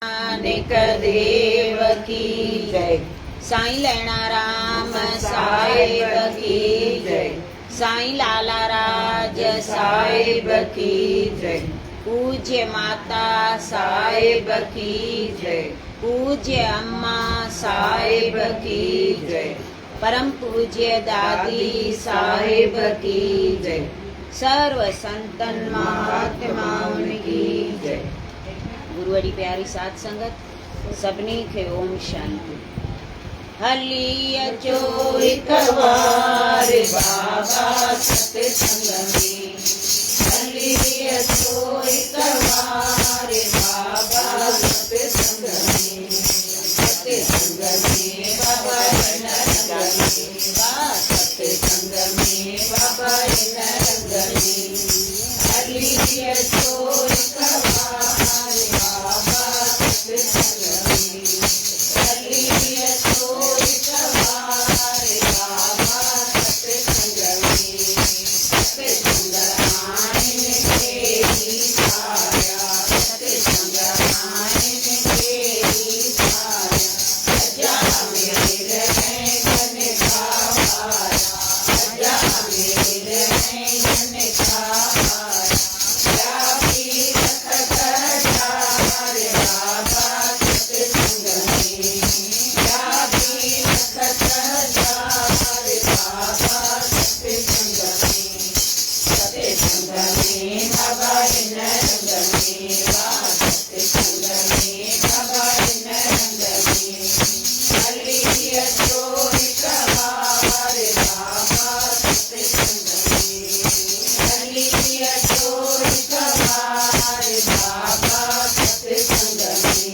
نانڪ ديو ڪي جئي سائين لهڻا رام صاحب ڪي جئي سائين لالا راج صاحب ڪي جئي پوجيه ماتا صاحب ڪي جئي پوجيه اما صاحب ڪي جئي پرم پوجيه دادي صاحب ڪي جئي سرو سنتن مهاتمائن ڪي جئي. گروء جي پياري ساڌ سنگت سڀني کي اوم شانتي. هلي اچو هڪ وار بابا ست سنگ ۾، هلي اچو هڪ وار بابا ست سنگ ۾، ست سنگ ۾ بابا هن رنگ ۾، وا ست سنگ ۾ بابا هن رنگ ۾، هلي اچو هڪ وار بابا ست سنگ ۾، هلي اچو هڪ وار بابا ست سنگ ۾، ست سنگ آهن ڪيڏي ساريا، ست سنگ آهن ڪيڏي ساريا، اجا مير ۽ گنڪا وارا، اجا مير ۽ گنڪا وارا، ٻيا به لک هزار بابا ست سنگ ۾، ٻيا به لک هزار بابا ست سنگ ۾، ست سنگ ۾ بابا هن رنگ ۾، وا ست سنگ ۾ بابا هن رنگ ۾، هلي اچو هڪ وار بابا ست سنگ ۾، هلي اچو هڪ وار بابا ست سنگ ۾،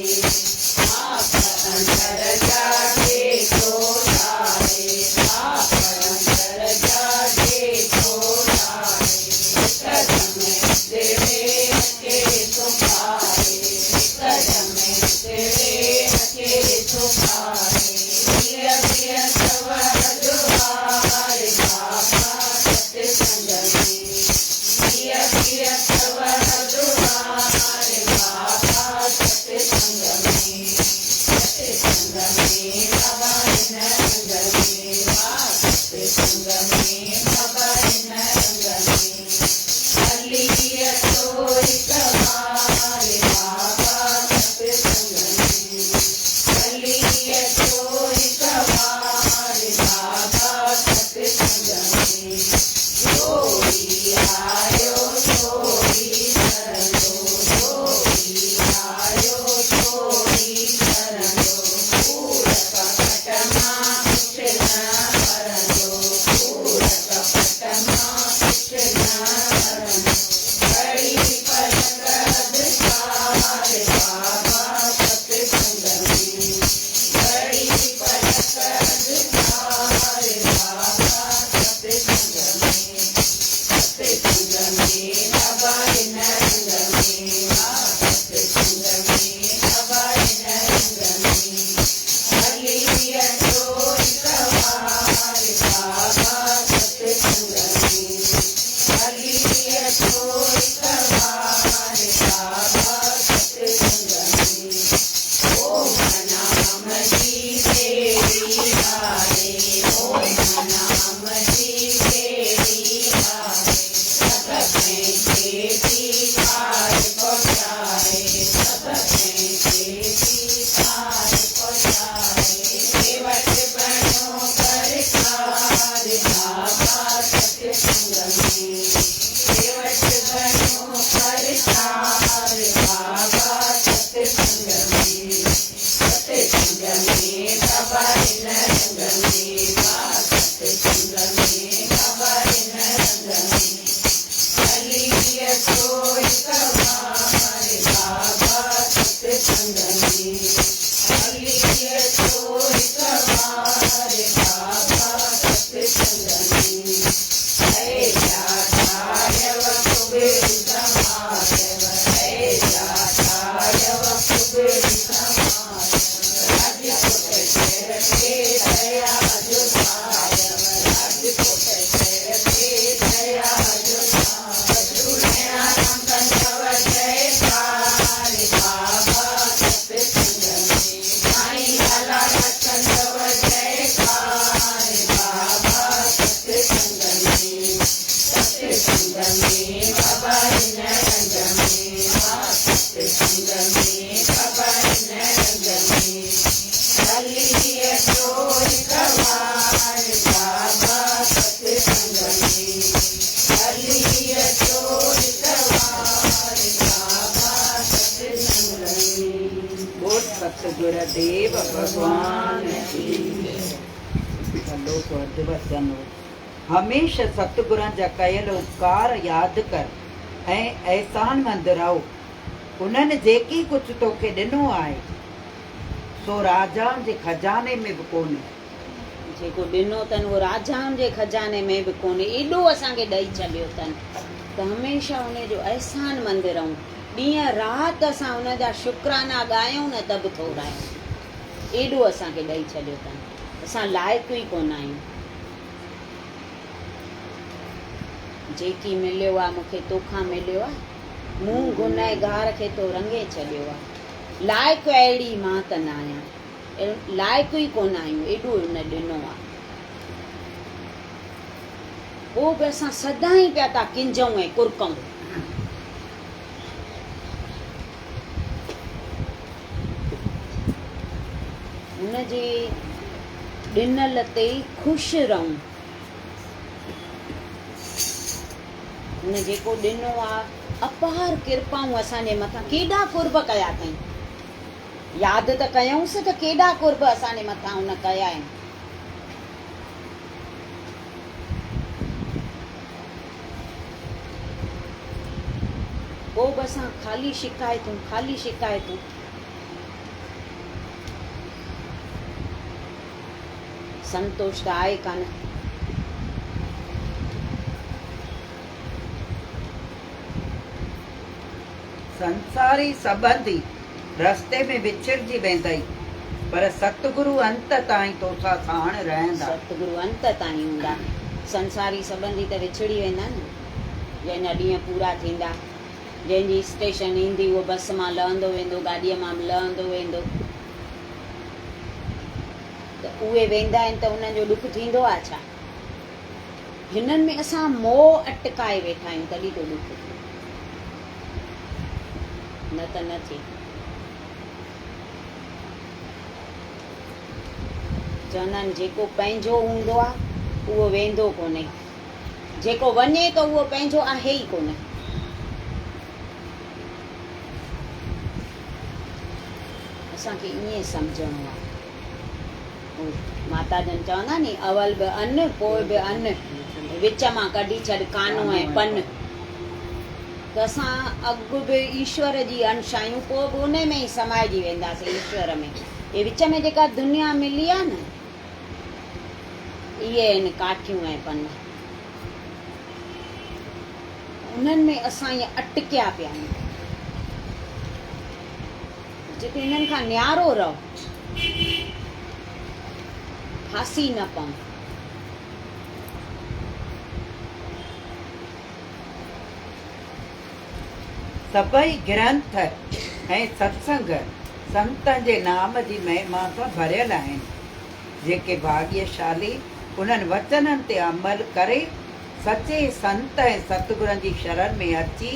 آپ اندر جاڳي ٿو تاري، آپ اندر جاڳي ٿو تاري، هڪدم هتڙي اچي ٿو پاري، هڪدم هتڙي اچي ٿو پاري، هيء به اٿو هزار بابا ست سنگ ۾، هيء به اٿو هزار بابا ست سنگ ۾، ست سنگ ۾ بابا هن رنگ ۾، وا ست سنگ ۾ بابا هن رنگ ۾، هلي اچو هڪ وار بابا ست سنگ ۾، هلي اچو هڪ وار بابا ست سنگ ۾، جوئي آيو سوئي سرندو، جوئي آيو سوئي سرندو، ڪوڙ ڪپٽ مان ڪجھ نه ورندو، ڪوڙ ڪپٽ مان ڪجھ نه ورندو، گھڙي پلڪ اڌڪار بابا ست سنگ ۾، گھڙي پلڪ اڌڪار بابا ست سنگ ۾، ست سنگ ۾ بابا هن رنگ ۾، وا ست سنگ ۾ بابا هن رنگ ۾، هلي اچو هڪ وار بابا ست سنگ ۾، هلي اچو هڪ وار بابا ست سنگ ۾، اوم نام جي ٻيڙي آهي، اوم نام جي ٻيڙي آهي، سڀ ڪنهن کي ٿي پار پهچائي، سڀ ڪنهن کي ٿي پار پهچائي، ڪيوٽ بڻيو پرڪار بابا ست سنگ ۾، ڪيوٽ بڻيو پرڪار بابا ست سنگ ۾، ست سنگ ۾ بابا هن رنگ ۾، وا ست سنگ ۾ بابا هن رنگ ۾، هلي اچو هڪ وار بابا ست سنگ ۾، هلي اچو هڪ وار بابا ست سنگ ۾، اي جا ٺاهيو ڪبري سمايو، اي جا ٺاهيو ڪبري سمايو، راجڪوٽ شهر تي ديا جو سايو، راجڪوٽ شهر تي ديا جو سايو، ڌوڻيا رام ڪندو جئڪار بابا ست بابا هن رنگ ۾، هلي اچو هڪ وار بابا ستسنگ ۾، هلي اچو هڪ وار بابا ستسنگ ۾. ٻول ستگر ديو ڀڳوان ڪي جئ. ڀلو تو اڌ وچن هو. هميشه ستگرن جا ڪيل اپڪار ياد ڪر ۽ احسانمند رهو. انهن جيڪي ڪجهه توکي ڏنو آهي، سو راجائن جي خزاني ۾ به ڪونهي. جيڪو ڏنو اٿن، اهو راجائن جي خزاني ۾ به ڪونهي. ايڏو اسان کي ڏئي ڇڏيو اٿن ته هميشه ان جو احسانمند رهون. ڏينهن رات اسان ان جا شڪرانا ڳايون نه ته به ٿورا آهيون. ايڏو اسان کي ڏئي ڇڏيو اٿن. اسان لائق ئي ڪونه آهيون. جيڪي مليو آ مون کي توکان مليو آ، مون گنهگار کي تو رڱي ڇڏيو آ. لائق اهڙي مان ته ناهيان، لائق ئي ڪونه آهيون، ايڏو هن ڏنو آ. پوء به اسان سدائين پيا ٿا ڪنجهون ۽ ڪرڪون. هن جي ڏنل تي خوش رهون. هن جيڪو ڏنو آ، اپار ڪرپائون اسان جي مٿان، ڪيڏا قرب ڪيا اٿئين. ياد ته ڪيونس ته ڪيڏا قرب اسان جي مٿان هن ڪيا آهن. پوء به اسان خالي شڪايتون، خالي شڪايتون. سنتوش ته آهي ڪانه. سنساري سٻنڌي رستي ۾ وڇڙجي ويندئي، پر ستگرو انت تائين توسان ساڻ رهندا. ستگرو انت تائين هوندا. سنساري سٻنڌي ته وڇڙي ويندا نه. جنهن جا ڏينهن پورا ٿيندا، جنهن جي اسٽيشن ايندي اهو بس مان لهندو ويندو، گاڏيء مان به لهندو ويندو. ته اهي ويندا آهن ته انهن جو ڏک ٿيندو آهي ڇا؟ هنن ۾ اسان موهه اٽڪائي ويٺا آهيون تڏهن ٿو ڏک ٿئي، نه ته نه ٿئي. چوندا آهن جيڪو پنهنجو هوندو آهي اهو ويندو ڪونهي، جيڪو وڃي ٿو اهو پنهنجو آهي ئي ڪونه. اسان کي ائين سمجهڻو آهي. ماتا جن چوندا ني اول به ان پوء به ان، وچ مان ڪڍي ڇڏ ڪانو ۽ پن. ته اسان اڳ به ايشور جي انش آهيون پوء به انهي ۾ ئي سمائجي وينداسين ايشور ۾. هي وچ ۾ جيڪا دنيا ملي آهي نه اهي آهن ڪاٺيون ۽ پن. انهن ۾ اسان ائين اٽڪيا پيا آهيون. جتي انهن کان نيارو رهو، ڦاسي نه پئون. سڀئي گرنٿ ۽ ستسنگ سنتن جي نام جي مهما سان ڀريل آهن. جيڪي ڀاڳيشالي انهن وچنن تي عمل ڪري سچي سنت ۽ ستگرن جي شرن ۾ اچي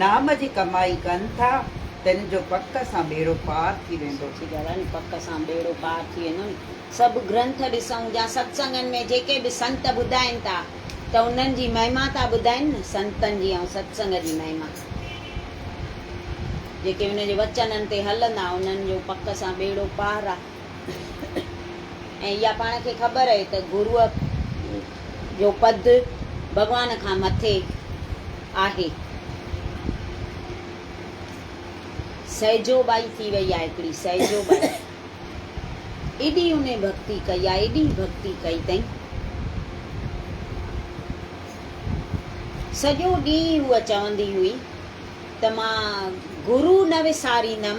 نام جي ڪمائي ڪن ٿا، تن جو پڪ سان ٻيڙو پار ٿي ويندو. سچي ڳالهه آهي نه، پڪ سان ٻيڙو پار ٿي ويندو نه. سڀ گرنٿ ڏسون يا ستسنگن ۾ جيڪي به سنت ٻڌائين ٿا ته انهن جي مهما ٿا ٻڌائين نه، سنتن جي ۽ ستسنگ جي مهما. جيڪي ان جي وچنن تي هلندا انهن جو پڪ سان ٻيڙو پار آ. ۽ اها پاڻ کي خبر آهي ته گروء جو پد ڀڳوان کان مٿي آهي. سهجو ٻائي ٿي وئي آهي هڪڙي سهجو ٻائي. ايڏي انهي ڀڳتي ڪئي آهي، ايڏي ڀڳتي ڪئي اٿئي. سڄو ڏينهن هوء چوندي هئي ته مان گرو نه وساريندم،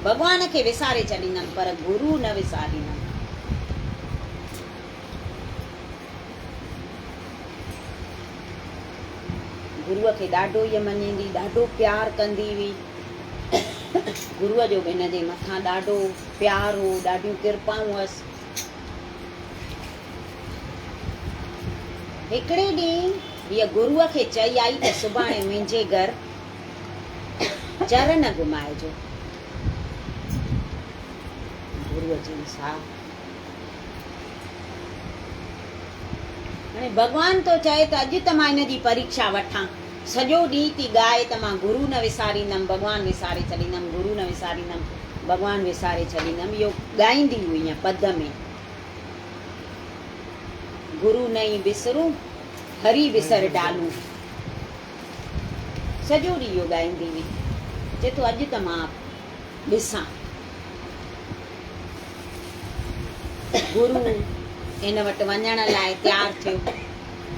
ڀڳوان کي وساري ڇڏيندم پر گرو نه وساريندم. گروء کي ڏاڍو هيء مڃيندي، ڏاڍو پيار ڪندي هئي. گروء جو به هن جي مٿان ڏاڍو پيار هو، ڏاڍيون ڪرپائون هئس. هڪڙي ڏينهن هيء گروء کي چئي آئي ته سڀاڻي منهنجي گهر چرن گهمائجو. گروء چيس، ها. هاڻي ڀڳوان ٿو چئي ته اڄ ته مان هن جي پريکشا وٺان. سڄو ڏينهن ٿي ڳائي ته مان گرو نه وساريندم، ڀڳوان وساري ڇڏيندم، گرو نه وساريندم، ڀڳوان وساري ڇڏيندم. اهو ڳائيندي هئي ائين پد ۾. گرو نه ئي بسرون، هري بسر ڊالون. سڄو ڏينهن اهو ڳائيندي هئي. چئي ٿو اڄ ته مان ڏسان. گرو هن وٽ وڃڻ لاء تيار ٿيو.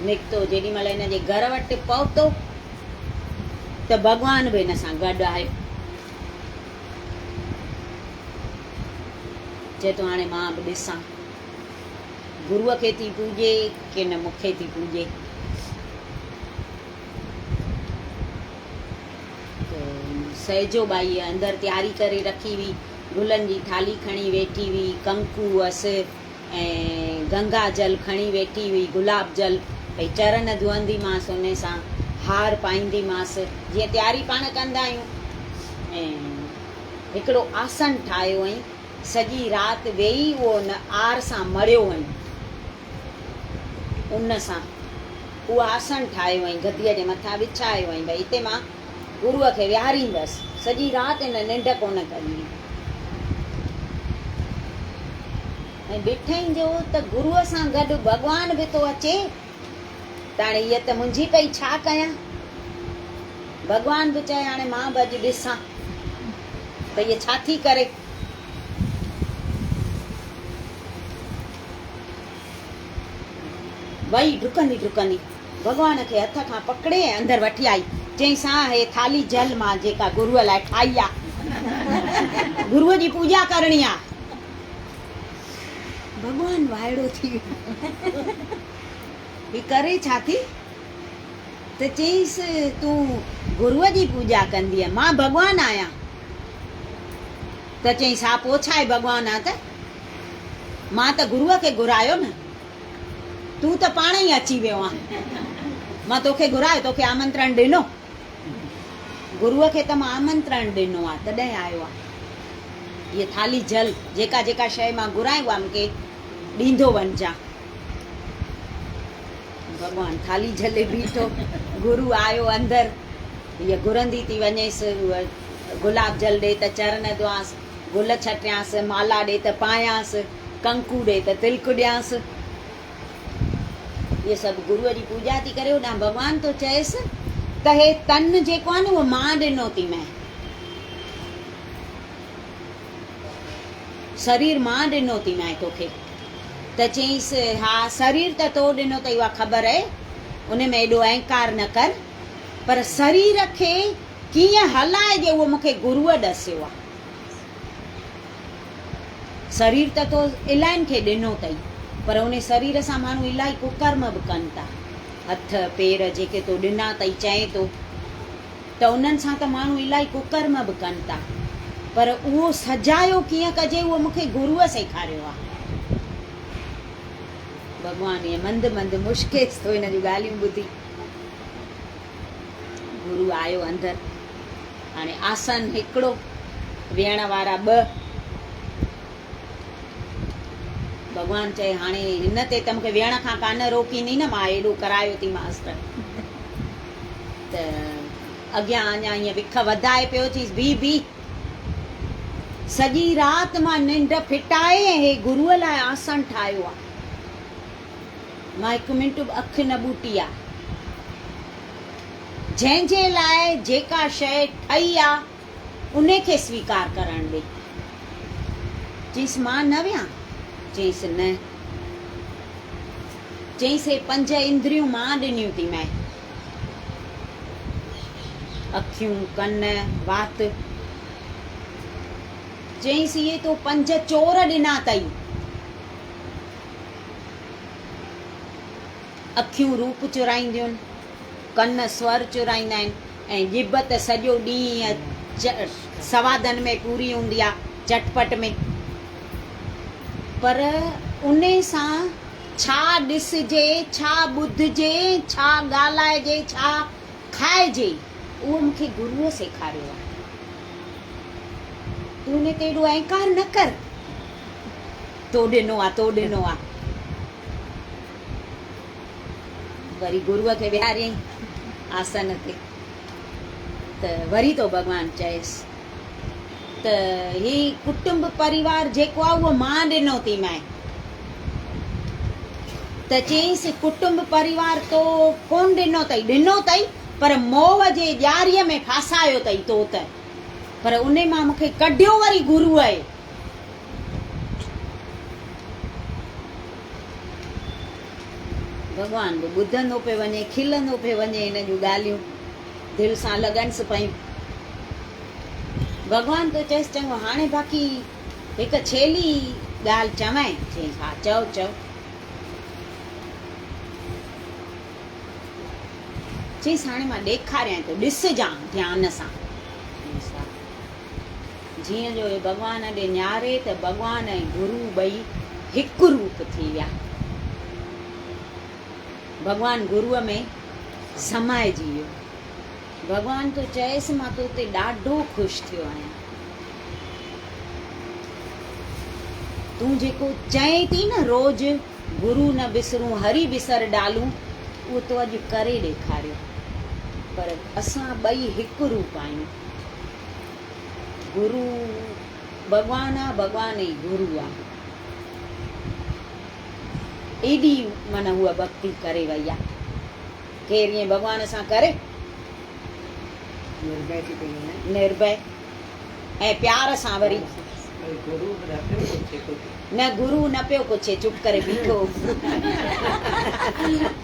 نڪتو. جيڏي مهل هن جي گهر وٽ پهتو ته ڀڳوان به هن سان گڏ آيو. چئي ٿو هاڻي مان به ڏسان گروء کي ٿي پوڄي ڪي نه مون کي ٿي پوڄي. ته سهجو ٻائيء اندر تياري ڪري رکي هئي. گلن جي ٿالهي کڻي ويٺي هئي. ڪنڪو هئس ۽ گنگا جل کڻي ويٺي هئي. گلاب جل ڀئي چرن ڌوئنديمانس انهي سان هار پائينديمانس جيئن تياري پاڻ ڪندا آهيون. ۽ هڪڙو آسن ٺاهيو هئائين. سڄي رات ويهي اهو ان آر سان مڙهيو هئائين. ان سان اهو آسڻ ٺاهيو ۽ گديء جي مٿان وڇايو ۽ ڀئي هتي مان گروء کي ويهاريندس. سڄي رات هن ننڊ ڪونه ڪئي هئي. ۽ ڏٺائين جو ته گروء سان گڏ ڀڳوان به ٿو اچي، ته هاڻي هيء ته منجهي پئي ڇا ڪيان؟ ڀڳوان به چئي هاڻي مان به اڄ ڏسان ته هيء ڇا ٿي ڪري. وئي ڊڪندي ڊڪندي ڀڳوان کي هٿ کان پڪڙي ۽ اندر وٺي آئي. چيائينس، ها هي ٿالهي جل مان جيڪا گروء لاء ٺاهي آ. گروء جي پوڄا ڪرڻي آ. ڀڳوان وائڙو ٿي ويو. هي ڪري ڇا ٿي؟ ته چيائينس، تون گروء جي پوڄا ڪندينء، مان ڀڳوان آهيان. ته چيائينس، ها پوء ڇا آهي ڀڳوان آن ته؟ مان ته گروء کي گهرايو نه، تون ته پاڻ ئي اچي ويو آن. مان توکي گهرايو، توکي آمنترڻ ڏنو. گروء کي ته مان آمنترڻ ڏنو آ، تڏهن آيو آ. هيء ٿالهي جهل، جيڪا جيڪا شيء مان گهرانء اها مون کي ڏيندو وڃجان. ڀڳوان ٿالهي جهلي بيٺو. گرو آيو اندر. هيء گهرندي ٿي وڃيس. هوء گلاب جل ڏي ته چرن ڌوئانس. گل ڇٽيانس، مالا ڏي ته پايانس، ڪنڪو ڏي ته تلڪ ڏيانس. اهي سڀ گروء جي پوڄا ٿي ڪري. هوڏانهن ڀڳوان ٿو چئيس ته هي تن جيڪو آهي نه اهو مان ڏنو ٿي مين. سرير مان ڏنو ٿي مين توکي. ته چيائينس، ها سرير ته تو ڏنو اٿئي اها خبر اهي، ان ۾ ايڏو اهنڪار نه ڪر، پر سرير کي ڪيئن هلائجي اهو مون کي گروء ڏسيو آهي. سرير ته تو الاهين کي ڏنو اٿئي، پر ان سرير سان ماڻهو الاهي ڪڪرم به ڪن ٿا. هٿ، پير جيڪي تو ڏنا اٿئي چئين ٿو ته انهن سان ته ماڻهو الاهي ڪڪرم به ڪن ٿا، پر اهو سجايو ڪيئن ڪجي اهو مون کي گروء سيکاريو آهي. ڀڳوان ائين مند مند مشڪيس ٿو هن جون ڳالهيون ٻڌي. گرو آيو اندر. هاڻي آسن هڪڙو، ويهڻ وارا ٻه. ڀڳوان چئي، هاڻي هن تي ته مون کي ويهڻ کان ڪانه روڪيندي نه، مان ايڏو ڪرايو ٿي مانس ته. ته اڳيان اڃا ائين وک وڌائي پيو، چيس، بيهه بيهه. سڄي رات مان ننڊ ڦٽائي ۽ هي گروء لاء آسن ٺاهيو آ. مان هڪ منٽ به اک نه ٻوٽي آ. جنهن جي لاء جيڪا شيء ٺهي آ، انهي کي سويڪار ڪرڻ ڏي. چيس، مان نه ويهان؟ چيس، نه. چيس، هي پنج اندريون مان ڏنيون ٿي مئين. اکيون، ڪن، وات. چيس، اهي تو پنج چور ڏنا اٿئي. اکيون روپ چورائينديون، ڪن سور چورائيندا آهن ۽ ڄڀ ته سڄو ڏينهن ائين سوادن ۾ پوري هوندي آهي، چٽپٽ ۾. پر انهي سان ڇا ڏسجي، ڇا ٻڌجي، ڇا ڳالهائجي، ڇا کائجي، اهو مون کي گروء سيکاريو آهي. تون انهي تي ايڏو اهنڪار نه ڪر. تو ڏنو آ، تو ڏنو آ. وري گروء کي ويهاريائين آسن تي ته وري ٿو ڀڳوان چئيس ته هي ڪٽنب پريوار جيڪو آ اهو مان ڏنو ٿي مانء. ته چيائينس ڪٽنب پريوار تو ڪونه ڏنو اٿئي، ڏنو اٿئي پر موهه جي ڄاريء ۾ ڦاسايو اٿئي تو ته، پر انهي مان مون کي ڪڍيو وري گروء ئي. ڀڳوان به ٻڌندو پيو وڃي، کلندو پيو وڃي، هن جون ڳالهيون دل سان لڳنس پيون. ڀڳوان ٿو چئيس چڱو هاڻي باقي هڪ ڇيلي ڳالهه چوانء؟ چيائينس ها چئو چئو. چيائينس هاڻي مان ڏيکاريانء ٿو، ڏسجان ڌيان سان. چيائينس ها. جيئن جو هي ڀڳوان ڏي نهاري ته ڀڳوان ۽ گرو ٻئي هڪ روپ ٿي ويا. ڀڳوان گروء ۾ سمائجي ويو. ڀڳوان ٿو چئيس مان تو تي ڏاڍو خوش ٿيو آهيان. تون جيڪو چئين ٿي نه روز گرو نه بسرون هري بسر ڊالون اهو تو اڄ ڪري ڏيکاريو. پر اسان ٻئي هڪ روپ آهيون. گرو ڀڳوان آ، ڀڳوان ئي گرو آ. ايڏي معنيٰ هوء ڀڳتي ڪري وئي آ. ڪير ائين ڀڳوان سان ڪري؟ نرڀي ٿي پئي نه. نرڀي ۽ پيار سان وري. وري گرو به نه پيو پڇي ڪجهه. نه گرو نه پيو ڪڇي، چپ ڪري بيٺو هو.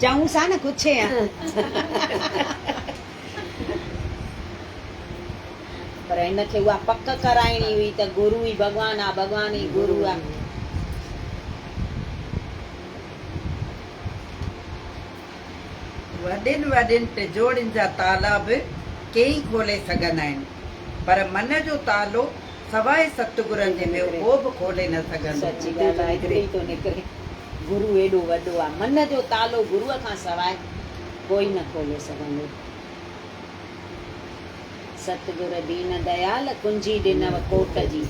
چئونس ها نه ڪڇي ها. پر هن کي اها پڪ ڪرائڻي هئي ته گرو ئي ڀڳوان آ، ڀڳوان ئي گرو آ. وڏين وڏين ٽجوڙين جا تالا به ڪيئي کولي سگهندا آهن، پر من جو تالو سواء ستگرن جي ٻيو ڪو به کولي نه سگهندو. سچي ڳالهه آ، هتي ئي ٿو نڪري. گرو ايڏو وڏو آ، من جو تالو گروء کان سواء ڪوئي نه کولي سگهندو. ستگر دين ديال، ڪنجي ڏنو ڪوٽ جي،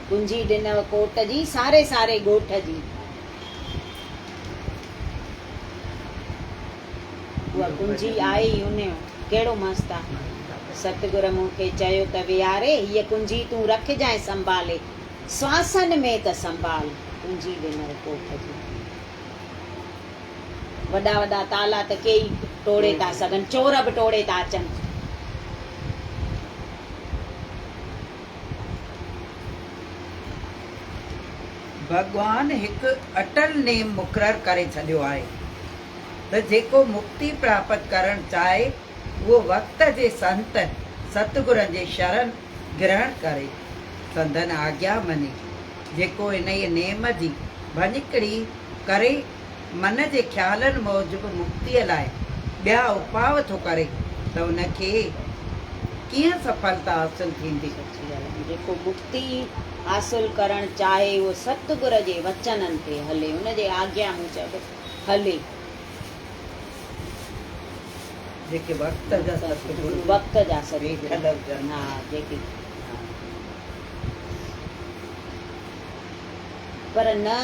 ڪنجي ڏنو ڪوٽ جي، ساري ساري ڳوٺ جي. اها ڪنجي آئي ئي انهيء ڪهڙو مست آ. ستگر مون کي چيو ته ويهاري، هيء ڪنجي تون رکجانء سنڀالي، سواسن ۾ ته سنڀال، ڪنجي ڏنو ڪوٺ جي. وڏا وڏا تالا ته ڪيئي ٽوڙي ٿا سگهن، چور به ٽوڙي ٿا اچن. ڀڳوان هڪ اٽل نيم مقرر ڪري ڇڏيو آهي ته جيڪو مڪتي پراپت ڪرڻ چاهي اهو وقت جي سنت ستگرن جي شرن گرهڻ ڪري، سندن آگيا مڃي. جيڪو انهيء نيم جي ڀڃڪڙي ڪري من جي خيالن موجب مڪتيء لاء ٻيا اپاء ٿو ڪري ته ان کي ڪيئن سڦلتا حاصل ٿيندي؟ سچي ڳالهه آهي. جيڪو مڪتي حاصل ڪرڻ چاهي اهو ستگر جي وچنن تي هلي، ان جي آگيا موجب هلي. جيڪي وقت جا ستگرو وقت جا ستگرو ويٺل هجن. ها جيڪي پر نه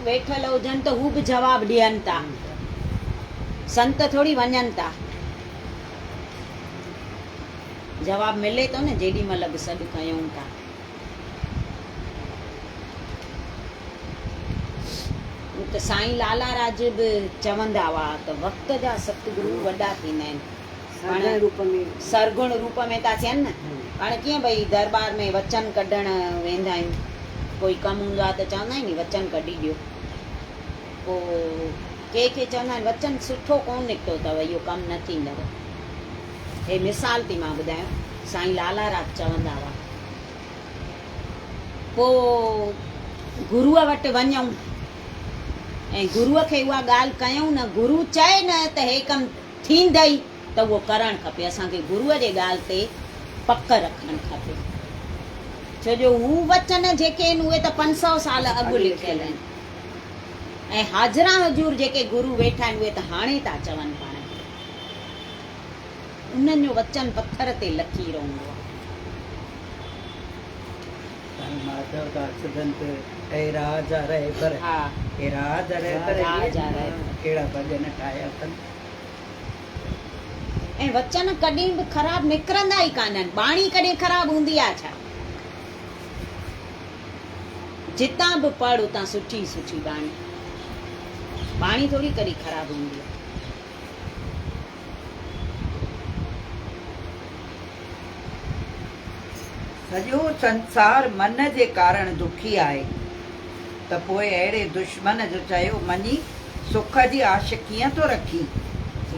ويٺل هجن ته هو به جواب ڏين ٿا. سنت ٿوري وڃن ٿا. جواب ملي ٿو نه جيڏي مهل به سڏ ڪيون ٿا. ته سائين لالا راج به چوندا هئا ته وقت جا ستگرو وڏا ٿيندا آهن. سرگڻ روپ ۾. سرگڻ روپ ۾ ٿا ٿين نه. پاڻ ڪيئن ڀئي درٻار ۾ وچن ڪڍڻ ويندا آهيون. ڪوئي ڪم هوندو آهي ته چوندا آهن ني وچن ڪڍي ڏيو. پوء ڪي ڪي چوندا آهن وچن سٺو ڪونه نڪتو اٿو اهو ڪم نه ٿيندو. هي مثال ٿي مان ٻڌايان سائين لالا رات چوندا هئا. پوء گروء وٽ وڃون ۽ گروء کي اها ڳالهه ڪيون نه گرو چئي نه ته هي ڪم ٿيندئي ته اهو ڪرڻ کپي. اسان کي گروء جي ڳالهه تي پڪ رکڻ کپي. ڇو جو هو وچن جيڪي آهن اهي ته 500 سال اڳ لکيل آهن ۽ حاضران حضور جيڪي گرو ويٺا آهن اهي ته هاڻي ٿا چون پاڻ کي. انهن جو وچن پٿر تي لکير هوندو آهي. ماڌو داس سنت اي راهه جا رهبر ها اي راهه جا رهبر راهه جا رهبر. ڪهڙا ڀڄن ٺاهيا اٿن. ۽ وچن ڪڏهن به خراب نڪرندا ئي ڪانهن. ٻاڻي ڪڏهن خراب هوندي آهي ڇا؟ جتان به پڙهه اتان سٺي ئي سٺي ٻاڻي. ٻاڻي ٿوري ڪڏهن خراب هوندي آهي. سڄو سنسار من جي ڪارڻ دکي آهي ته پوء اهڙي دشمن جو چيو مڃي سک جي آش ڪيئن ٿو رکين؟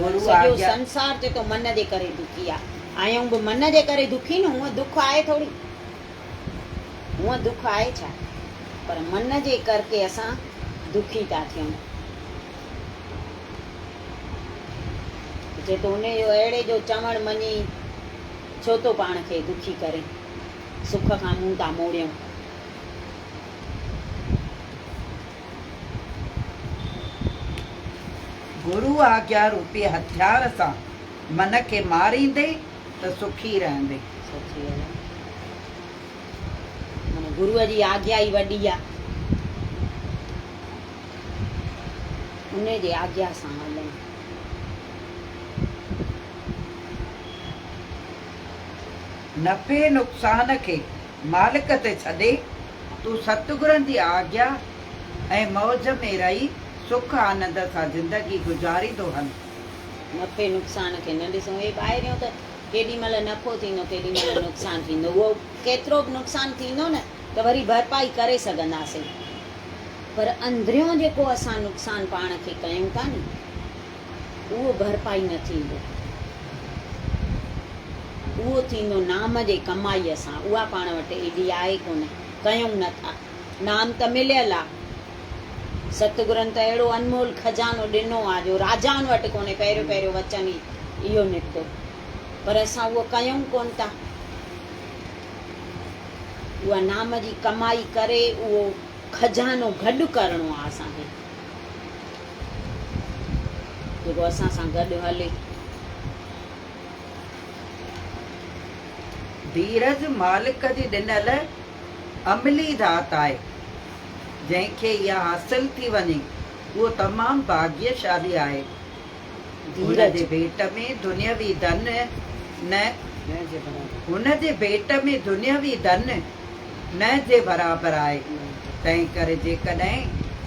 گرو سڄو آگيا. سنسار چئي ٿو من جي ڪري دکي آ. آهيون به من جي ڪري دکي نه، هونء دک آهي ٿوري. هونء دک آهي ڇا؟ پر من جي ڪرڪي اسان دکي ٿا ٿيون. چئي ٿو انهيء جو اهڙي جو چوڻ مڃي ڇو ٿو پاڻ کي دکي ڪرين؟ سک کان منهن ٿا موڙيون. گرو آگيا روپي هٿيار سان من کي ماريندين ته سکي رهندين. سچي ڳالهه آ. معنيٰ گروء جي آگيا ئي وڏي آ. انهيء جي آگيا سان هلون. نفعي نقصان کي مالڪ تي ڇڏي، تون ستگرن جي آگيا ۽ موج ۾ رهي سک آنند سان زندگي گذاريندو هل. نفعي نقصان کي نه ڏسون. اهي ٻاهريون ته ڪيڏي مهل نفعو ٿيندو ڪيڏي مهل نقصان ٿيندو. اهو ڪيترو به نقصان ٿيندو نه ته وري ڀرپائي ڪري سگهنداسين. پر اندريون جيڪو اسان نقصان پاڻ کي ڪيون ٿا ني اهو ڀرپائي نه ٿيندو. اهو ٿيندو نام جي ڪمائيء سان. اها پاڻ وٽ ايڏي آهي ڪونه. ڪيون نه ٿا. نام ته مليل آ. ستگرن ته اهڙو انمول خزانو ڏنو آ جو راجائن وٽ ڪونهي. پهريون پهريون وچن ئي اهو نڪتو. پر اسان اهو ڪيون ڪونه ٿا. اها نام جي ڪمائي ڪري اهو خزانو گڏ ڪرڻو آ اسان کي. جيڪو اسان سان گڏ هلي. ڌيرج مالڪ جي ڏنل عملي ڏات آهي. جنهن کي اها حاصل ٿي وڃي، اهو تمام ڀاڳيشالي آهي. هن ڌيرج. جي ڀيٽ ۾ دنيوي ڌن نه هن جي ڀيٽ ۾ دنيوي ڌن نه جي برابر آهي. تنهن ڪري جيڪڏهن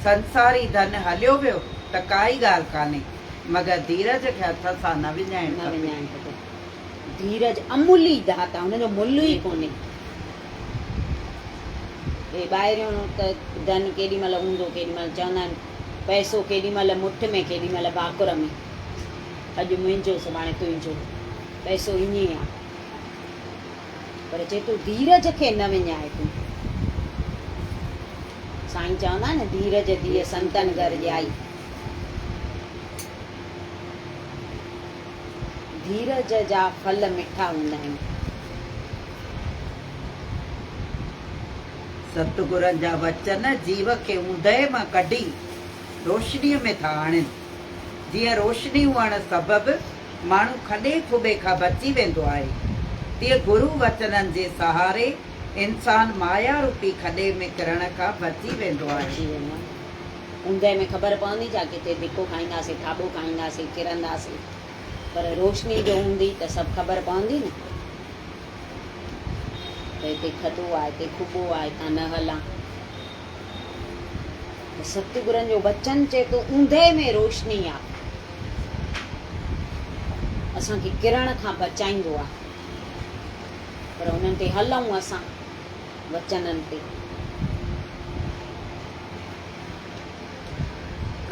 سنساري ڌن هليو ويو ته ڪائي ڳالهه ڪانهي، مگر ڌيرج کي هٿ سان نه وڃائڻ نه کپي. وڃائڻ کپي. ڌيرج امولي ڌات آهي، هن جو ملهه ئي ڪونهي. هي ٻاهريون ته ڌن ڪيڏي مهل هوندو ڪيڏي مهل چوندا آهن پئسو ڪيڏي مهل مٺ ۾ ڪيڏي مهل ڀاڪر ۾. اڄ منهنجو سڀاڻي تنهنجو. پئسو ائين ئي آهي. پر چئي ٿو ڌيرج کي نه وڃاء تون. سائين چوندا آهن نه ڌيرج ڌيء سنتن گهر ڄائي. ڌيرج جا ڦل مٺا هوندا آهن. ستگرن جا وچن جيو کي اوندهه مان ڪڍي روشنيء ۾ ٿا آڻين. جيئن روشني هئڻ سبب ماڻهو کڏي کٻي کان بچي ويندو آهي، تيئن گرو وچنن جي سهاري انسان مايا روپي کڏي ۾ ڪرڻ کان بچي ويندو آهي. بچي ويندو آهي. اوندهه ۾ خبر پوندي ڇا ڪٿي ڌڪو کائينداسين، ٿاٻو کائينداسين، ڪرنداسين، پر روشني جو هوندي ته سڀ خبر پوندي نه ته هتي کڏو آهي، هتي کٻو آهي، هتان نه هلان. ته ستگرن جو وچن چئي ٿو اوندهه ۾ روشني آ، اسان کي ڪرڻ کان بچائيندو آ، پر انهن تي هلون اسان وچنن تي.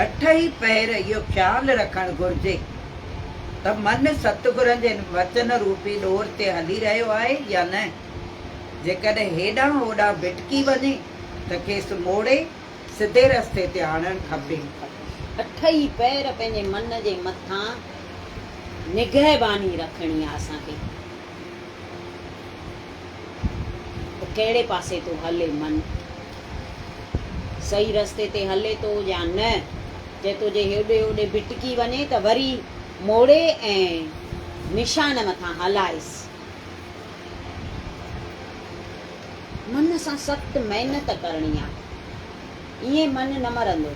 اٺئي پهر اهو خيال رکڻ گهرجي ته من ستگرن جي وچن روپي ڏور تي هلي رهيو آهي يا نه. جيڪڏهن هيڏانهن هوڏانهن ڀٽڪي وڃي ته کيس موڙي سڌي رستي تي آڻڻ کپي. اٺئي پهر پنهنجي من جي مٿان نگهباني رکڻي آ اسان کي. ته ڪهڙي پاسي ٿو هلي من؟ صحيح رستي تي هلي ٿو يا نه؟ جي ٿو جي هيڏي هوڏي ڀٽڪي وڃي ته وري موڙي ۽ نشان مٿان هلائيس. من سان سخت محنت ڪرڻي آ. ائين من نه مرندو.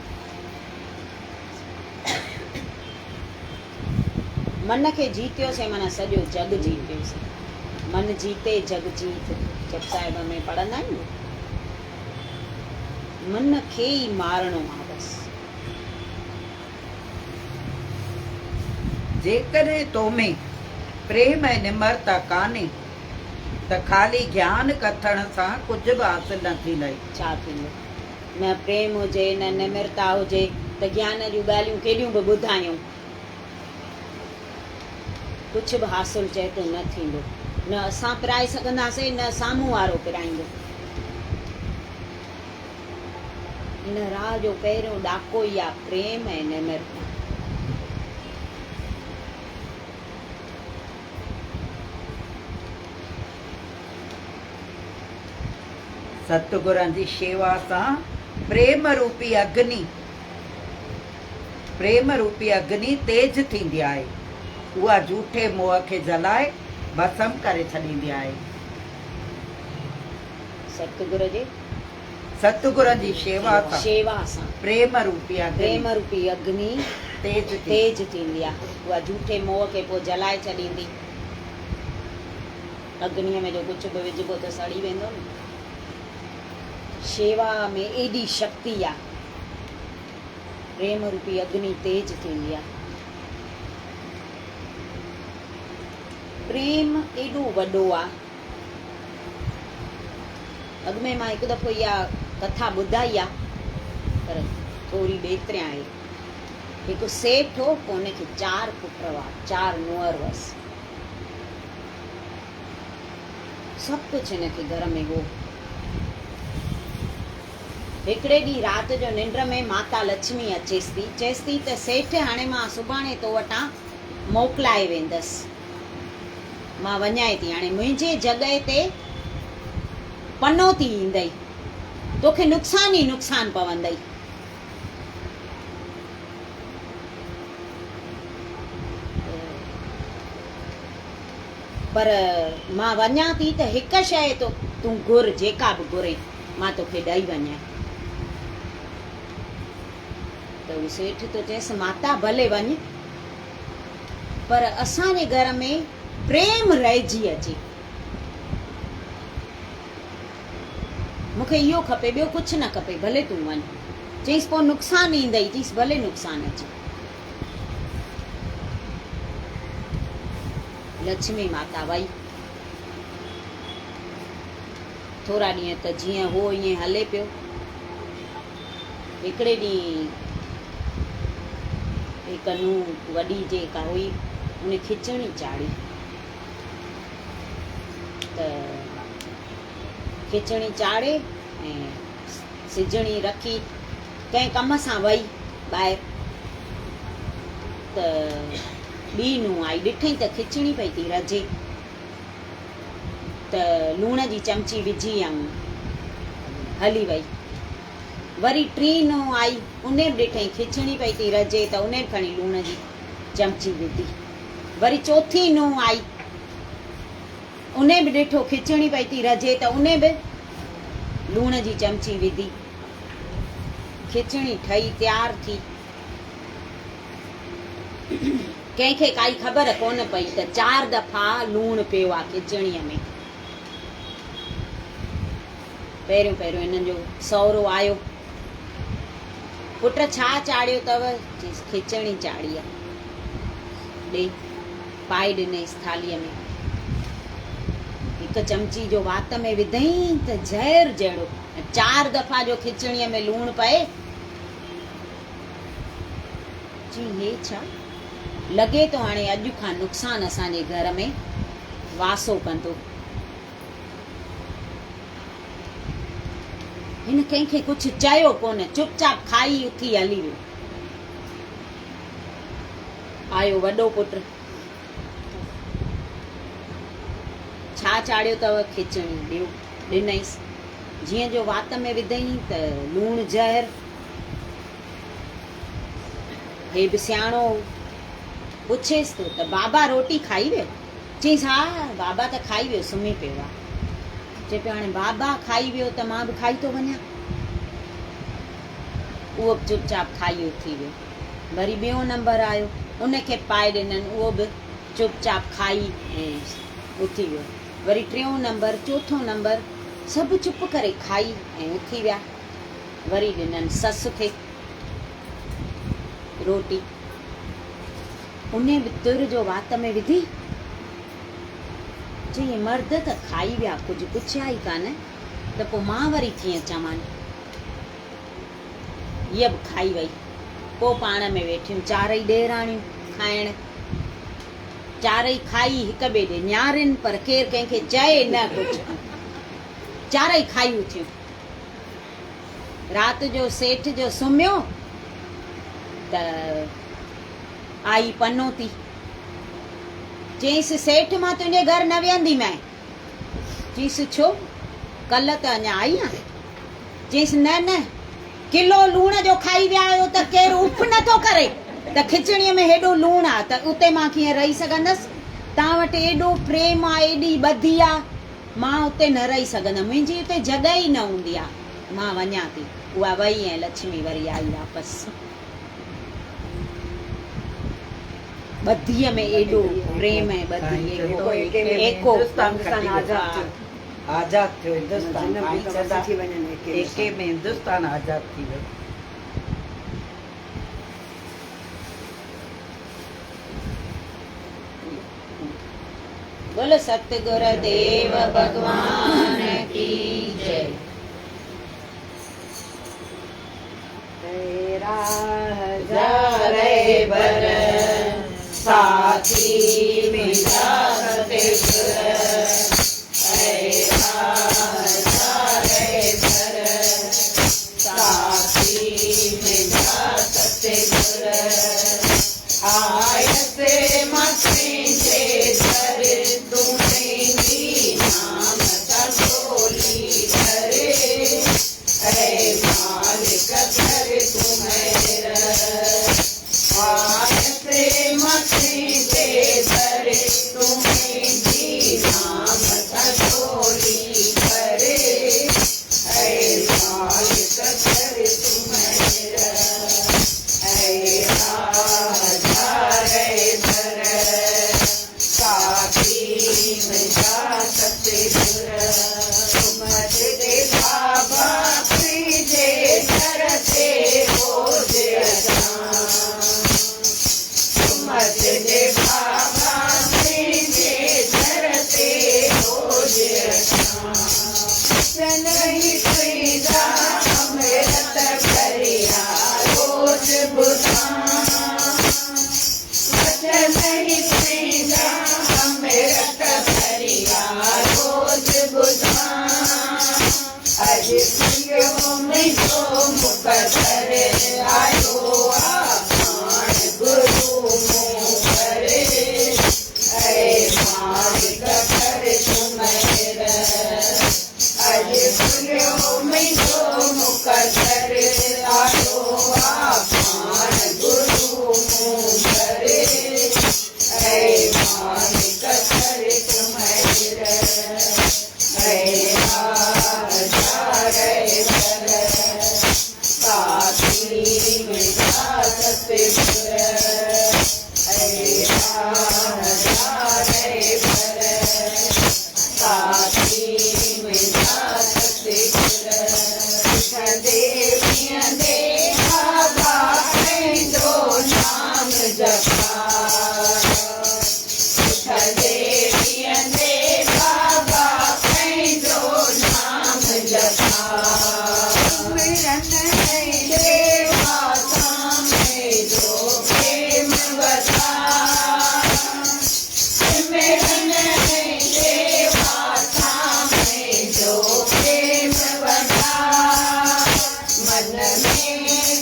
من کي جيتيوسين معنيٰ سڄو جڳ جيتيوسين. من جيتي جڳ جيت جپ صاحب ۾ پڙهندا آهيون نه. من کي ئي مارڻو آ بس. جيڪڏهن تو ۾ پريم ۽ نمرتا ڪانهي ته خالي گيان ڪٿڻ سان ڪجهه به حاصل نه ٿيندئي. ڇا ٿيندو؟ نه پريم هجي نه نمرتا هجي ته گيان جون ڳالهيون ڪيڏيون به ٻڌايون ڪجهه به حاصل چئي ٿو نه ٿيندو. نه اسان پرائي سگهنداسين نه سامهون وارو پرائيندو. هن راهه جو پهريون ڏاڪو ئي آ پريم ۽ نمرتا. ستگرن جي شيوا سان پريم روپي اگني پريم روپي اگني تيز ٿيندي آهي. اها جوٺي موهه کي جلائي ڀسم ڪري ڇڏيندي آهي. ستگر جي. ستگرن جي شيوا سان. شيوا سان. پريم روپي اگني. پريم روپي اگني. تيز ٿيندي. تيز ٿيندي آهي. اها جوٺي موهه کي پوء جلائي ڇڏيندي. اگنيء ۾ جو ڪجهه به وجهبو ته سڙي ويندو نه. شيوا ۾ ايڏي شڪتي آ. پريم روپي اگني تيز ٿيندي آ. پريم ايڏو وڏو آ. اڳ ۾ مان هڪ دفعو اها ڪٿا ٻڌائي آ پر ٿوري ٻيتريان آهي. هڪ سيٺ هو، پوء ان کي چار پٽ هئا، چار نونهر هئس. سڀ ڪجهه هن کي گهر ۾ هو. هڪڙي ڏينهن رات جو ننڊ ۾ ماتا لڇمي اچيس ٿي. چيس ٿي ته سيٺ هاڻي مان سڀاڻي تو وٽان موڪلائي ويندس. مان وڃانء ٿي. هاڻي منهنجي جڳهه تي پنو ٿي ايندئي. توکي نقصان ئي نقصان پوندئي. پر مان وڃان ٿي ته هڪ شيء تون گهر، جيڪا به گهرين، مان توکي ڏئي وڃان. ته هو سيٺ ٿو چئيس، ماتا ڀلي وڃ، پر اسان جي گهر ۾ پريم رهجي اچي. مون کي اهو کپي، ٻيو ڪجهه نه کپي، ڀلي تون وڃ. چئيس، پوء نقصان ايندئي. چئيس، ڀلي نقصان اچي. لڇمي ماتا وئي. ٿورا ڏينهن ته جيئن هو ائين هلي پيو. هڪڙي ڏينهن هڪ نونهن وڏي جيڪا هئي، ان کچڻي چاڙهي ته کچڻي چاڙهي ۽ سجڻي رکي ڪنهن ڪم سان وئي ٻاهر ته ٻي نونهن آئي، ڏٺئي ته کچڻي پئي ٿي رجي ته لوڻ جي چمچي وجهي ۽ هلي وئي. وري ٽين نونهن آئي، انهي به ڏٺئي کچڻي پئي ٿي رجي ته انهي به کڻي لوڻ جي چمچي وڌي. وري چوٿين نونهن آئي، انهي به ڏٺو کچڻي پئي ٿي رجي ته انهي به لوڻ جي چمچي وڌي. کچڻي ٺهي تيار ٿي. ڪنهن کي ڪائي خبر ڪونه پئي ته چار دفعا لوڻ پيو آ کچڻيء ۾. پهريون پهريون هنن جو سهرو آيو. پٽ ڇا چاڙهيو اٿو؟ چيس کچڻي چاڙهي آ. ڏي. پائي ڏنئيس ٿالهيء ۾. هڪ چمچي جو وات ۾ وڌئين ته زهر جهڙو. ۽ چار دفعا جو کچڻيء ۾ لوڻ پئي. چي هي ڇا؟ لڳي ٿو هاڻي اڄ کان نقصان اسان جي گهر ۾ واسو ڪندو. هن ڪنهن کي ڪجهه چيو ڪونه، چپ چاپ کائي اٿي هلي ويو. آيو وڏو پٽ. ڇا چاڙهيو اٿو؟ کچڻي ڏيو. ڏنئيس. جيئن جو وات ۾ وڌئين ته لوڻ زهر. هي به سياڻو هو. پڇيس ٿو ته بابا روٽي کائي ويو؟ چيس ها بابا ته کائي ويو سمهي پيو آ. چئي پيو هاڻي بابا کائي ويو ته مان به کائي ٿو وڃان. اهو به چپ چاپ کائي اٿي ويو. وري ٻيون نمبر آيو، ان کي به پائي ڏنن، اهو به چپ چاپ کائي ۽ اٿي ويو. وري ٽيون نمبر، چوٿون نمبر، سڀ چپ ڪري کائي ۽ اٿي ويا. وري ڏنن سس کي روٽي. انهي به تر جو وات ۾ وڌي، چيائين، مرد ته کائي ويا، ڪجهه پڇيا ئي ڪانه، ته پوء مان وري ڪيئن چوان؟ هيء به کائي وئي. پوء پاڻ ۾ ويٺيون چارئي ڏيراڻيون کائڻ. چارئي کائي هڪ ٻئي ڏي نهارين، پر ڪير ڪنهن کي چئي نه ڪجهه. چارئي کائي اٿيون. رات جو سيٺ جو سمهيو ته آئي پنوتي. چيس، سيٺ مان تنهنجي گهر نه ويهنديمانء. چيس، ڇو؟ ڪلهه ته اڃا آئي آهين. چيس، نه نه، ڪلو لوڻ جو کائي ويا آهيو ته ڪير اف نه ٿو ڪري ته کچڻيء ۾ هيڏو لوڻ آ ته اتي مان ڪيئن رهي سگهندس؟ توهان وٽ ايڏو پريم آ، ايڏي ٻڌي آ، مان اتي نه رهي سگهندم، منهنجي اتي جڳهه ئي نه هوندي آ، مان وڃان ٿي. اها وئي ۽ لڇمي وري آئي واپس. ٻڌيء ۾ ايڏو پريم ۽ ٻڌي، ايڪو. هندستان آزاد ٿيو، هندستان ايڪي ۾ هندستان آزاد ٿي ويو. بول ستگر ديو ڀڳوان ڪي جئي. رهبر ساٿي منهنجا ستگر رهبر ساٿي منهنجا ستگر آيس مان تنهنجي در تون پنهنجي نام سان جهولي ڀر. اي مالڪ ڪر تون مهر، آيس مان تنهنجي در، تون منهنجي نام سان جهولي ڀر. اي مالڪ ڪر تون مهر، اي راهه جا رهبر، ساٿي منهنجا ستگر. سمت the بابا تنهنجي در تي روز اچان. سمت the بابا تنهنجي در تي روز اچان. چن ئي تنهنجا امرت ڀريا روز ٻڌان. وچن ئي تنهنجا امرت ڀريا روز ٻڌان. اڄ پيو منهنجو مقدر آيو آ پاڻ گرو مون ور. اي مالڪ ڪر تون مهر. اڄ پيو منهنجو مقدر آيو آ پاڻ گرو مون ور. اي مالڪ ڪر تون مهر. اي راهه جا رهبر، ساٿي منهنجا ستگر. اي راهه جا رهبر، ساٿي منهنجا ستگر. اٿندي ويهندي بابا پنهنجو نام جپان. اٿندي ويهندي بابا پنهنجو نام جپان. سمرن ۽ شيوا سان منهنجو پريم وڌاء. سمرن ۽ شيوا سان منهنجو پريم وڌاء. من ۾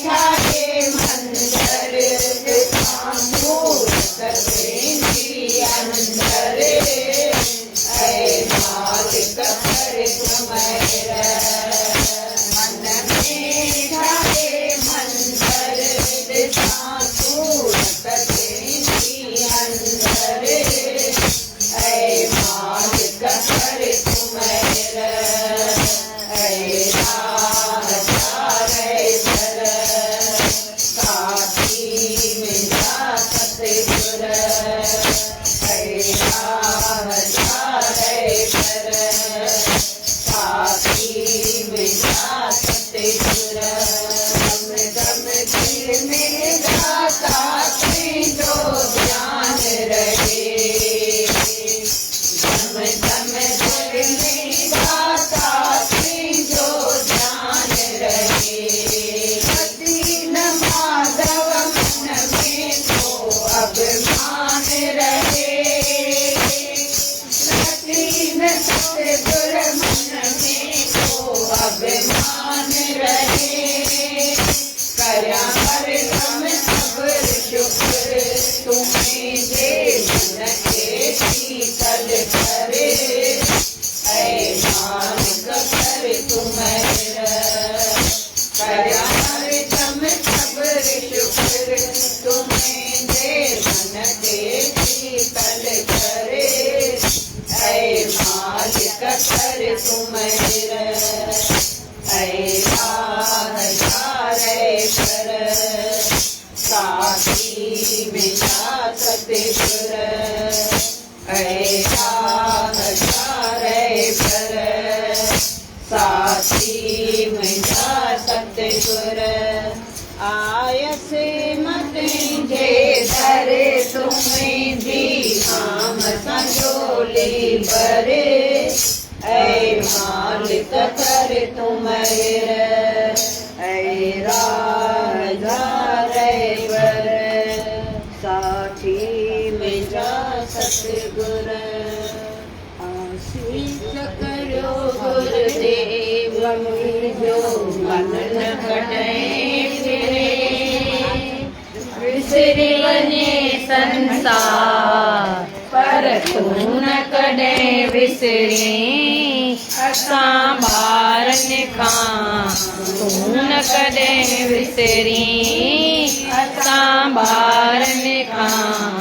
ٺاهي مندر ڏسان مورت تنهنجي اندر. اي مالڪ ڪر تون مهر. من ۾ ٺاهي ستگر. دم دم دل ۾ داتا تنهنجو ڌيان رهي. دم دم دل ۾ داتا تنهنجو ڌيان رهي. مدين ماڌو من ۾ ڪو اڀمان رهي. رتين ستگر من ۾ ڪو اڀمان رهي. ڪريان هر دم صبر شڪر تون منهنجي من کي شيتل ڪر. اي مالڪ ڪر تون مهر. ڪريان هر دم صبر شڪر تون منهنجي من کي شيتل ڪر. اي مالڪ ڪر تون مهر. اي راهه جا رهبر ساٿي منهنجا ستگر. اي راهه جا رهبر ساٿي منهنجا ستگر. آيس مان تنهنجي در تون منهنجي نام سان جهولي ڀر. اي مالڪ ڪر تون مهر. اي راهه جا رهبر ساٿي منهنجا ستگر. آسيس ڪريو گرديو منهنجو من نه ڪڏهن ڦري. وسري وڃي سنسار پر تون نه ڪڏهن وسرين. اسان ٻارن کان تون نه ڪڏهن وسرين. اسان ٻارن کان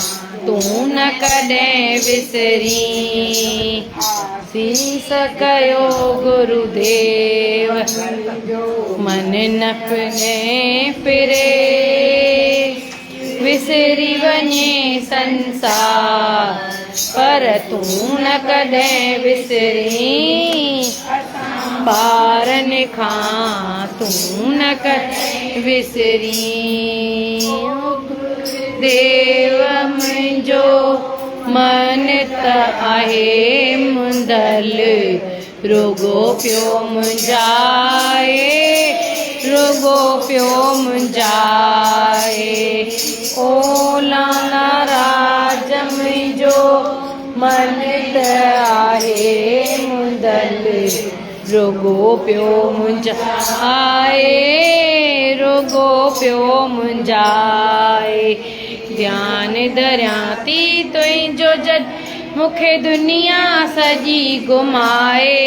تون نه ڪڏهن وسرين. آسيس ڪيو گرديو من نه ڪڏهن ڦري. وسري وڃي سنسار پر تون نه ڪڏهن وسرين. ٻارن کان تون نه ڪڏهن وسرين. ديو منهنجو من ته آهي منڌل رڳو پيو منجهائي رڳو پيو منجهائي. او لالا راج منهنجو من ته آهي منڌل رڳو پيو منجهائي رڳو پيو منجهائي. ڌيان ڌريان ٿي تنهنجو جڏ مون کي دنيا سڄي گهمائي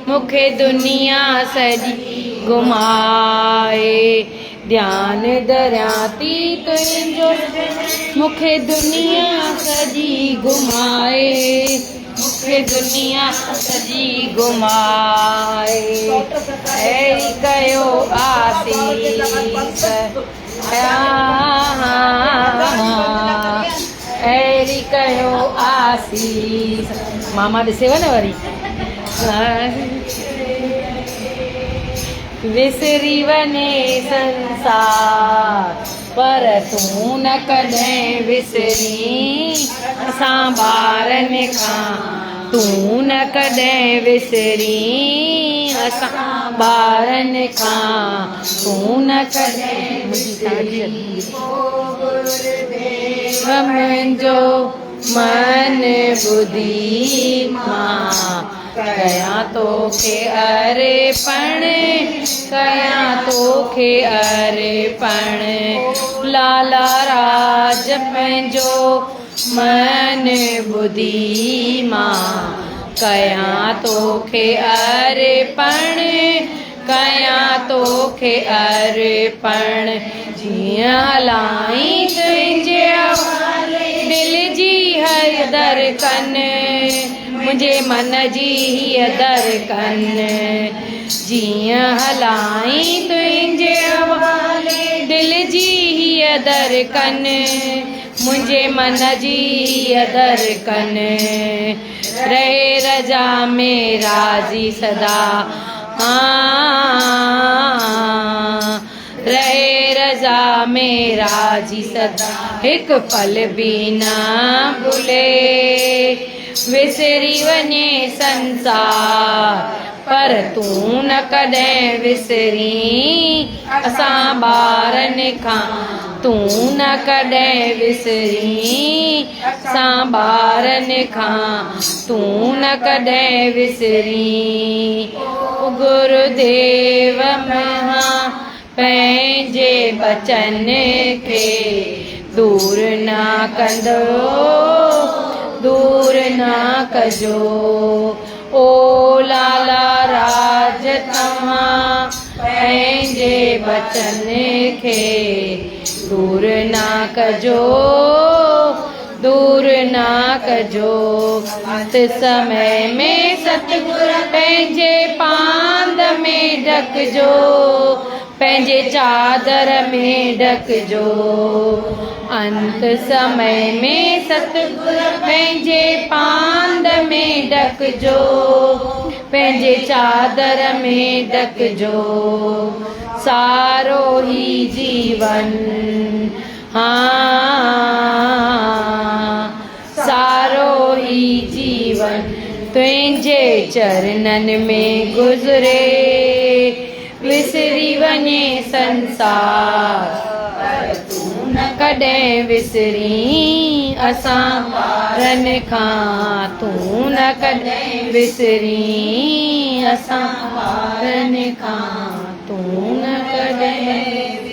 مون کي دنيا سڄي گهمائي. ڌيان ڌريان ٿي تنهنجو مون کي دنيا سڄي گهمائي مون کي دنيا سڄي گهمائي. اهڙي ڪيو آسيس اهڙي ڪيو آسيس. ماما ڏسيو نه وري وسري وڃي سنسار پر تون نه ڪڏهن وسرين. اسان ٻارن کان تون نه ڪڏهن وسرين. اسان ٻارن کان تون نه ڪڏهن وسرين. منهنجو من ٻڌي مان ڪيان توکي ارپڻ ڪيان توکي ارپڻ. لالا راج پنهنجو من ٻڌي مان ڪيان توکي ارپڻ ڪيان توکي ارپڻ. جيئن هلائين تنهنجي حوالي دل جي هر ڌڙڪن منهنجي من جي هيء ڌڙڪن. جيئن هلائين تنهنجي حوالي دل جي هيء ڌڙڪن منهنجي من جي هيء ڌڙڪن. رهي رضا ۾ راضي سدا ها رهي رضا ۾ راضي سدا هڪ پل به نه ڀلي. وسري وڃي سنسار پر تون نه ڪڏهن وسرين اسان ٻارن کان تون نه ڪڏهن وسرين اسان ٻارن کان تون نه ڪڏهن وسرين او گرديو مها پنهنجي ٻچن کي دور نه ڪندو دور نه ڪجو او لالا راج توهان پنهنجي ٻچن کي دور نه ڪجو دور نه ڪجو انت سمي ۾ ستگر پنهنجي پاند ۾ ڍڪجو پنهنجي چادر ۾ ڍڪجو انت سمي ۾ ستگر پنهنجي پاند ۾ ڍڪجو پنهنجي چادر ۾ ڍڪجو سارو هي جيون ها سارو هي جيون تنهنجي چرنن ۾ گذري وسري وڃي سنسار پر تون نه ڪڏهن وسرين اسان وارن کان تون نه ڪڏهن وسرين اسان وارن کان تون نه ڪڏهن.